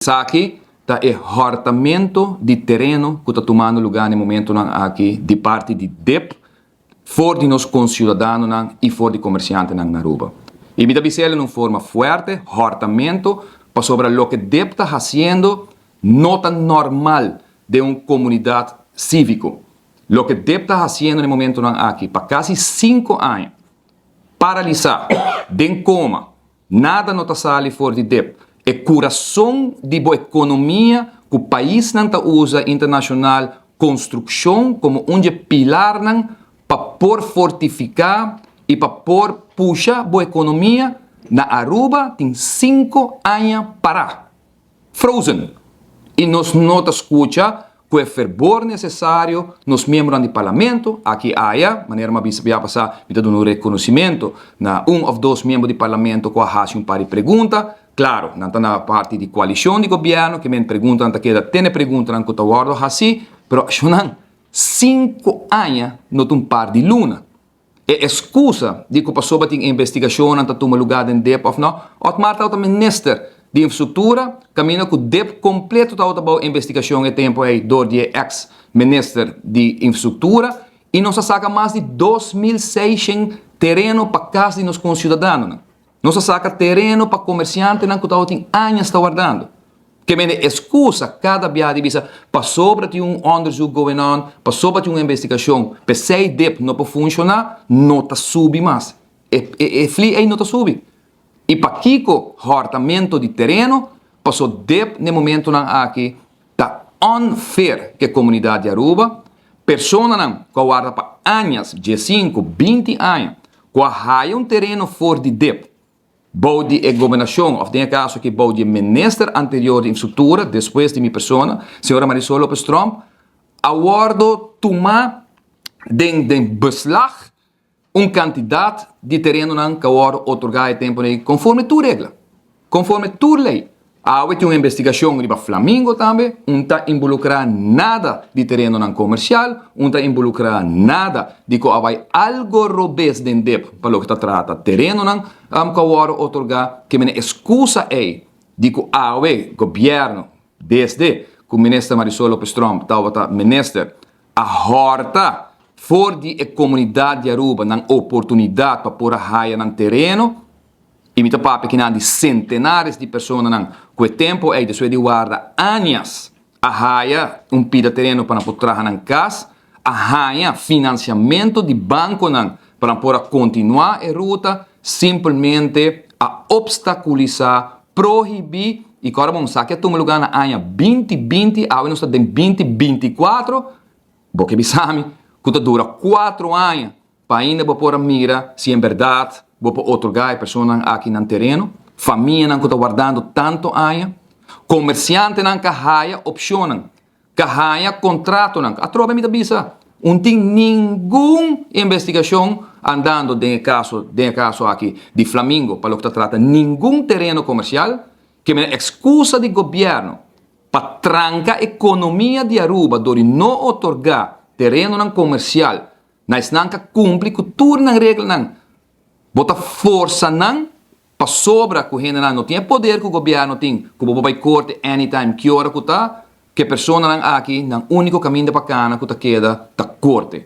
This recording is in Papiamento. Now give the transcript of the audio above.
Esaki ta e hòrtamento di tereno ku ta tumando lugá na e momentonan aki di parti di dip for di nos konsiudadanonan i for di komersiantenan na Aruba. I mi ta bisa el en un forma fuerte, hòrtamento, pasobra loke dip ta hasiendo no ta normal den un komunidat síviko. Loke dip ta hasiendo na e momentonan aki pa kasi sinku aña, paralisá, den koma, Nada no ta sali for di dep. E kurason di bo ekonomia ku paisnan ta usa internashonal konstrukshon komo un dje pilarnan pa por fortifiká i pa por pusha bo ekonomia na Aruba tin sinku aña pará. Frozen. I nos no ta skucha ku e ferbor nesesario nos miembronan di Parlamento, aki aya, manera mi a bisa bia pasá, mi ta duna un rekonosimento na un òf dos miembro di Parlamento ku a hasi un par di pregunta. Klaro, nan ta na parti di koalishon di gobièrnu, ke men preguntanan ta keda tene preguntanan ku ta wòrdu hasí, pero ashonan sinku aña no ta un par di luna. E excusa di cu pasobra tin investigacionnan ta tuma lugar den dip of no, Otmar tabata minister di infrastructura caminda cu dip completo tabata bao investigacion e tempo ey door di e ex minister di infrastructura y nos a saca mas di 2600 tereno pa cas di nos conciudadanonan. Nos a saca tereno pa comerciantenan cu tabatin añas ta wardando. Ke mende excusa cada bia di bisa pasobra tin un onderzoek going on, pasobra tin un investigacion, p'esey dip no por funciona, no ta subi mas. E e fli ey no ta subi. Y pakico hortamento di tereno? Paso dip n'e momentonan aki ta unfair ke comunidad di Aruba, personanan cu a warda pa añas, diescinco, binti aña, cu a haya un tereno for di dip, Bou di e gobernashon, òf den e kaso aki bou di e minister anterior di infrastruktura, despues di mi persona, señora Marisol Lopez Tromp, a wòrdu tumá den den beslag un kantidat di terenonan ku a wòrdu otorgá e tempu ei konforme tur regla, konforme tur lei. Awe tin un investigashon riba Flamingo tambe, un ta involukrá nada di terenonan komersial, un ta involukrá nada di ku a bai algo robes den dep pa loke ta trata terenonan ku a wòrdu otorgá. Ke mene eskusa ei di ku awe gobièrnu desde ku Minister Marisol Lopez Tromp tabata minister a hòrta for di e komunidat di Aruba nan oportunidat pa por a haya nan tereno. I mi ta papia kinan di sentenares di personanan ku e tempu ei despues di warda añas a haya un pida tereno pa nan por traha nan kas, a haña finansiamentu di bankonan pa nan por a kontinuá e ruta, simpelmente a opstakulisá, prohibí i ku ora bon sa ke a tuma lugá na aña 2020, awe nos ta den 2024, bo ke bisa mi ku ta dura kuatro aña Pa ainda bo por a mira si en berdad bo por otorga e personanan aki nan tereno, famianan cu ta wardando tanto aña, comerciantenan ca haya opcionnan, ca haya contratonan. Atrobe mi ta bisa, un tin ningun investigacion andando den e caso, den e caso aki di Flamingo pa loke ta trata ningun tereno comercial, ke mira excusa di gobierno pa tranca economia di Aruba dor di no otorga terenonan comercial Na esnan ka kumpli ku tur nan reglanan, bo ta forsa nan pasobra ku hendenan no tin e poder ku gobièrnu tin, ku bo por bai korte anytime ki ora ku ta, ku e personanan aki nan úniko kaminda pa kana ku ta keda ta korte.